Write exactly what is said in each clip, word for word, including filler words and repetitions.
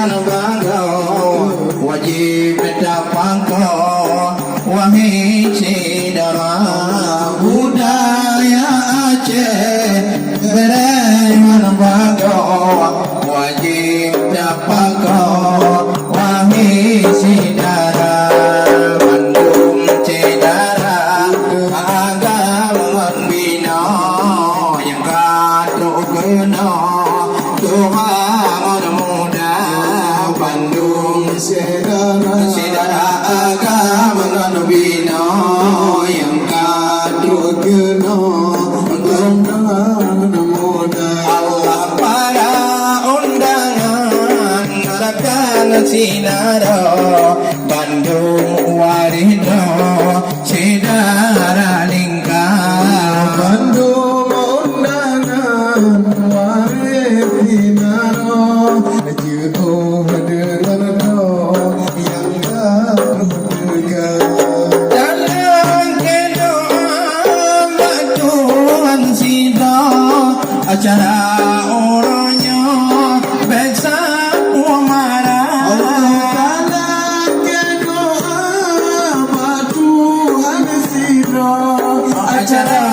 Bagoe wajéb tapakoe, wahé syedara. Budaya Aceh beureuman bagoe wajéb tapakoe, wahé syedara. Bandum syedara agam ngon binoe nyang ka trok keunoe. Tuha ngon muda bandum syedara, syedara agam ngon binoe nyang ka trok keunoe. Tuha ngon muda. Allah para undangan rakan sinaro, bandum waréh droe syedara lingka. Bandum undangan waréh sinaro, jeuet deungon droe nyang ka teuka. Dan keu doa bak Tuhan sidroe, acara uroe nyoe bék sapeue mara. Allah Taala keu doa bak Tuhan sidroe. Acara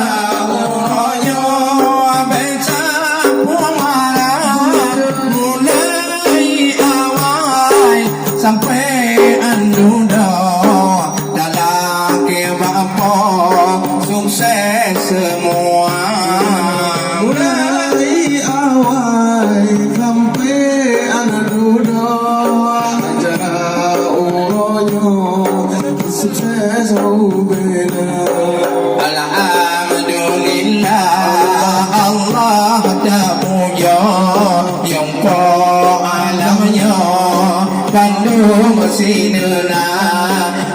uroe nyoe bék sapeue mara. Mulai awai sampai aneuëk droe. Talakée bak Po sukses seumua. Mulai awai sampai aneuëk droe, acara uroe nyoe sukses ubena. Alhamdulillah, Allah tapujoe, nyang Po alam nyoe bandum sineuna.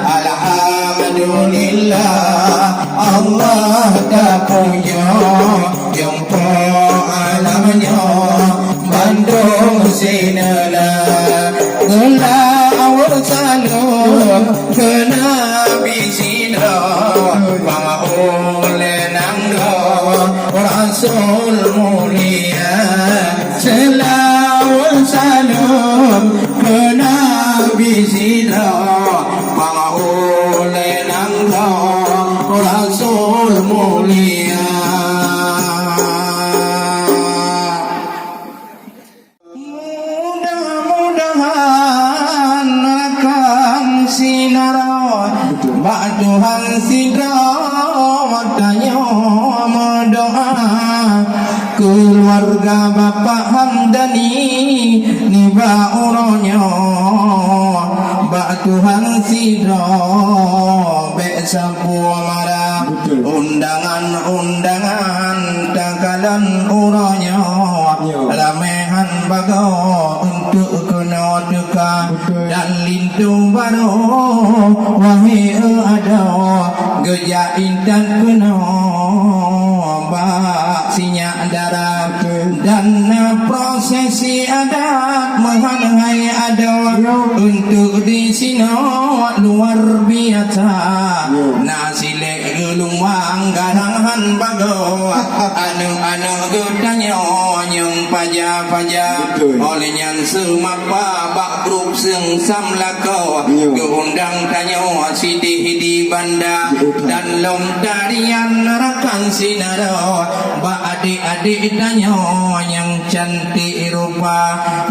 Alhamdulillah, Allah tapujoe, nyang Po alam nyoe bandum sineuna. Geulak awai saleuem keu Nabi sidroe, bak ulée nanggroe Rasul mulia. Seulaweuet saleuem keu Nabi sidroe, bak ulée nanggroe Rasul mulia. Mudah-mudahan rakan sinaro bak Tuhan sidroe tanyoe meudoa. Keuluwarga Bapak Hamdani nibak uroe nyoe bak Tuhan sidroe bék sapeue mara. Betul. Undangan-undangan takalon uroe nyoe. Ya. Ramé han bagoe untuk keunoe teuka. Betul. Dan linto barô wahé adoe geujak intat keunoe bak sinyak dara. Betul. Dan prosesi adat meuhan hai adoe. Ya. Untuk di sinoe luar biasa. Ya. Na silek geulumbang garang han bagoe. Aneuëk-aneuëk geutanyoe nyang paja-paja. Betul. Oleh nyan seumapa bak grup seungsam lakoe. Iya. Geuundang tanyoe sideh di banda. Iya. Dan lom tarian rakan sinaro bak adek-adek tanyoe nyang cantik rupa.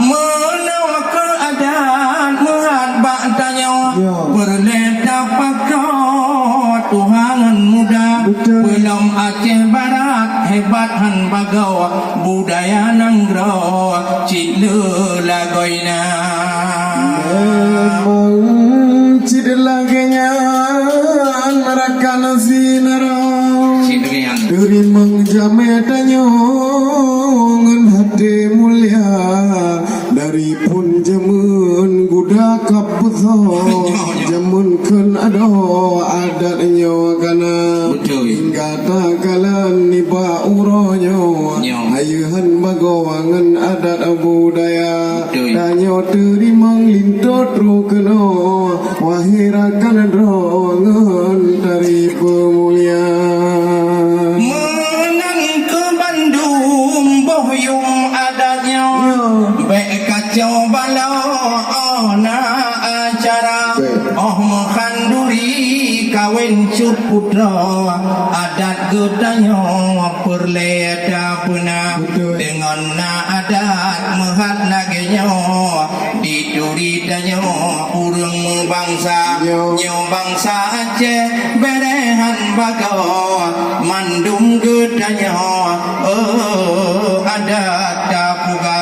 Meunoe keu adat meuhat bak tanyoe. Ya. Peureulée tapakoe tuha ngon muda. Betul. Peulom Aceh Barat hebat han bagoe, budaya nanggroe cit le lagoina. Memang cit lagée nyan rakan sinaro. Cit lagée nyan. Teurimong jamé tanyoe ngon haté mulia. Dari phon jameun guda ka beusoe, jameun kheun adoe adat nyoe kana. Beutôi. Hingga takalon nibak uroe nyoe, nyoe. Hayeu han bagoe ngon adat budaya. Beutôi. Tanyoe teurimong linto trok keunoe, wahé rakan droe ngon tari peumulia. Meunan keu bandum boh yuem adat nyoe, nyoe. Bék kacau balau. Oh meuhan duri kawen cut putroe, adat geutanyoe peureulée tapeuna. Betul. Deungon na adat meuhat lagée nyoe, di turi tanyoe ureuëng meubangsa. Yo. Nyoe bangsa Aceh berehan bagoe, mandum geutanyoe, oh, adat tapuga.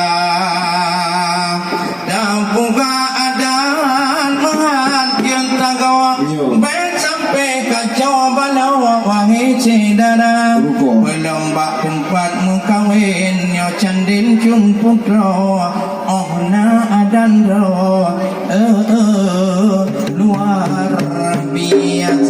Tapuga adat meuhat jeuet tagoe. Yo. Bék sampai kacau balau wahai syedara. Ruko. Belom bak teumpat meukawen nyoe candin cun putroe. Oh na adan droe, eh, eh, luar biasa.